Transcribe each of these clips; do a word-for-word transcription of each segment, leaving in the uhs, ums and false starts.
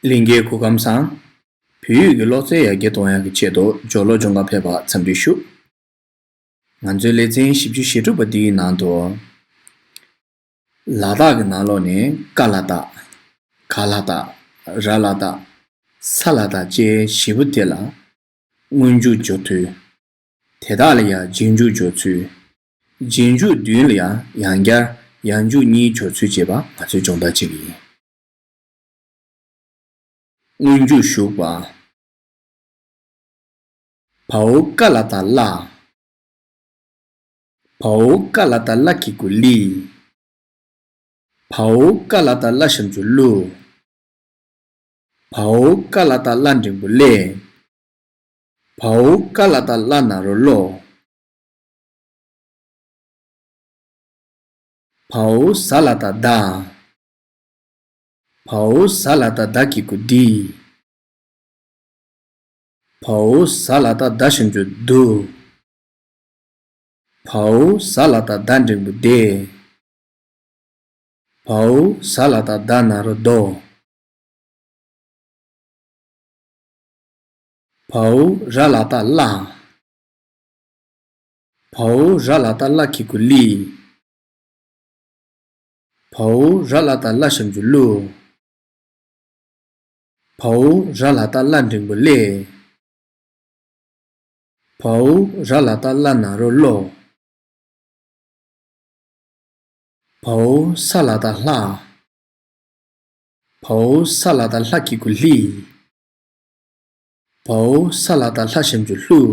ལྷན་རྒྱས་སྐུ་ཁམས་བཟང་། བོད་ཡིག་གི་ཀློག་རྩལ་ཡར་རྒྱས་གཏོང་ཡག་གི་ཆེད་དུ་སྦྱོར་ཀློག་སྦྱོང་གར་ཕེབས་པར་འཚམས་འདྲི་ཞུ། ང་ཚོའི་ལེ་ཚན་བཞི་བཅུ་ཞེ་དྲུག་པ་འདིའི་ནང་དུ། ལ་དྭགས་ཀྱི་ནང་ལོགས་ནས་ཀ་ལ་དྭགས། ག་ལ་དྭགས། ར་ལ་དྭགས། ས་ལ་དྭགས་བཅས་བཞི་པོ་དེ་ལ་སྔོན་འཇུག་སྦྱོར་ཚུལ། དེ་དག་ལ་ཡང་རྗེས་འཇུག་སྦྱོར་ཚུལ། རྗེས་འཇུག་མདུན་ལ་ཡང་ཡང་བསྐྱར་ཡང་འཇུག་གཉིས་སྦྱོར་ཚུལ་བཅས་པ་ང་ཚོས་སྦྱོང་བརྡར་བྱེད་ཀྱི་ཡིན། སྔོན་འཇུག་ཞུགས་པ། བའོ་ཀ་ལ་བཏགས་གླ། བའོ་ཀ་ལ་བཏགས་གླ་གི་གུ་གླི། བའོ་ཀ་ལ་བཏགས་གླ་ཞབས་ཀྱུ་གླུ། བའོ་ཀ་ལ་བཏགས་གླ་འགྲེང་བུ་གླེ། བའོ་ཀ་ལ་བཏགས་གླ་ན་རོ་གློ། བའོ་ཟ་ལ་བཏགས་ཟླ། བའོ་ཟ་ལ་བཏགས་ཟླ་གི་གུ་ཟླི། བའོ་ཟ་ལ་བཏགས་ཟླ་ཞབས་ཀྱུ་གཟླུ། བའོ་ཟ་ལ་བཏགས་ཟླ་འགྲེང་བུ་གཟླེ། བའོ་ཟ་ལ་བཏགས་ཟླ་ན་རོ་གཟློ། བའོ་ར་ལ་བཏགས་གླ། བའོ་ར་ལ་བཏགས་གླ་གི་གུ་གླི། བའོ་ར་ལ་བཏགས་གླ་ཞབས་ཀྱུ་གླུ། བའོ་ར་ལ་བཏགས་གླ་འགྲེང་བུ་གླེ། བའོ་ར་ལ་བཏགས་གླ་ན་རོ་གློ། བའོ་ས་ལ་བཏགས་ལྷ། བའོ་ས་ལ་བཏགས་ལྷ་གི་གུ་ལྷི། བའོ་ས་ལ་བཏགས་ལྷ་ཞབས་ཀྱུ་ལྷུ།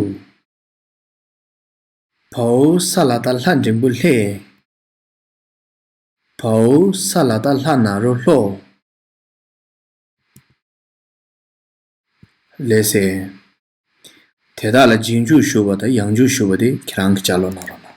བའོ་ས་ལ་བཏགས་ལྷ་འགྲེང་བུ་ལྷེ། བའོ་ས་ལ་བཏགས་ལྷ་ན་རོ་ལྷོ། ལགས་སེ། དེ་དག་ལ་རྗེས་འཇུག་ཞུ་བ་དང་ཡང་འཇུག་ཞུ་བ་དེ་ཁྱེད་རང་གིས་ལྗགས་ཀློག་གནང་རོགས་གནང་།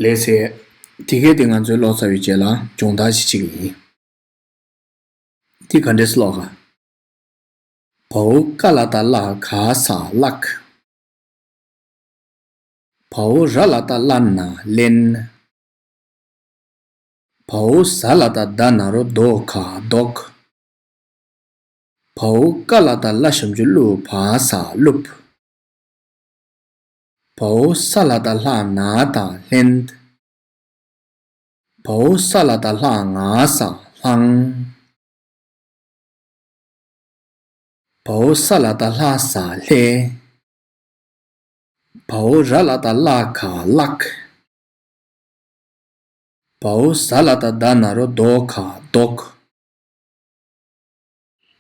ལགས་སེ། དེ་གས་དེ་ང་ཚོའི་ཀློག་ཚར་བའི་རྗེས་ལ་སྦྱོང་བརྡར་ཞིག་བྱེད་ཀྱི་ཡིན། འདི་ག་འདྲས་ཀློག་ག་བའོ་ཀ་ལ་བཏགས་ཀླ་ག་ས་ཀླག་བའོ་ར་ལ་བཏགས་རླ་ན་རླན། བའོ་ཟ་ལ་བཏགས་ད་ན་རོ་དོ་ག་དོག་བའོ་ཀ་ལ་བཏགས་ཀླ་ཞབས་ཀྱུ་ཀླུ་བ་ས་ཀླུབ། བའོ་ས་ལ་བཏགས་ལྷ་ན་ད་ལྷནྡ། བའོ་ས་ལ་བཏགས་ལྷ་ང་ས་ལྷང་། བའོ་ས་ལ་བཏགས་ལྷ་ས་ལྷས། བའོ་ར་ལ་བཏགས་ཀླ་ག་ཀླག་བའོ་ཟ་ལ་བཏགས་ད་ན་རོ་དོ་ག་དོག་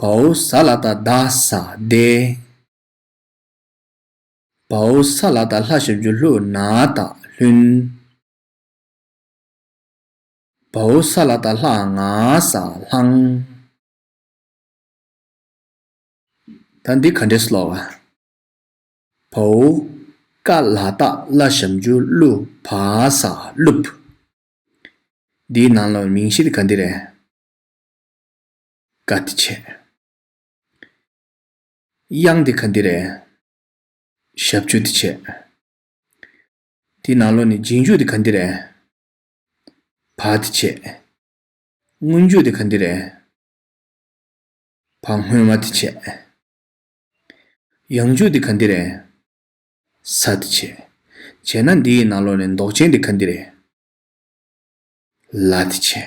བའོ་ཟ་ལ་བཏགས་ད་ས་ལྡས། བའོ་ས་ལ་བཏགས་ལྷ་ཞབས་ཀྱུ་ལྷུ་ན་ད་ལྷུན། བའོ་ས་ལ་བཏགས་ལྷ་ང་ས་ལྷང་། ད་འདི་ག་འདྲས་ཀློག་ག་བའོ་ཀ་ལ་བཏགས་ཀླ་ཞབས་ཀྱུ་ཀླུ་བ་ས་ཀླུབ། འདིའི་ནང་ལོགས་མིང་གཞི་འདི་ག་འདི་རེད། ཀ་འདི་བྱས། དབྱངས་འདི་ག་འདི་རེད། ཞབས་ཀྱུ་འདི་བྱས། དེའི་ནང་ལོགས་ནས་རྗེས་འཇུག་འདི་ག་འདི་རེད། བ་འདི་བྱས། སྔོན་འཇུག་འདི་ག་འདི་རེད། བ་སྔོན་མ་འདི་བྱས། ཡང་འཇུག་འདི་ག་འདི་རེད། ས་འདི་བྱས། བྱས་ན་འདིའི་ནང་ལོགས་ནས་འདོགས་ཅན་འདི་ག་འདི་རེད། ལ་འདི་བྱས།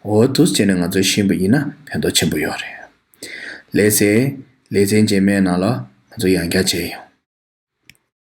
འོ་འདུག་བྱས་ནས་ང་ཚོས་ཤེས་པ་ཡིན་ན་ཕན་ཐོགས་ཆེན་པོ་ཡོད་རེད། ལགས་སེ། ལེ་ཚན་རྗེས་མའི་ནང་ལ་ང་ཚོ་ཡང་བསྐྱར་མཇལ་ཡོང་།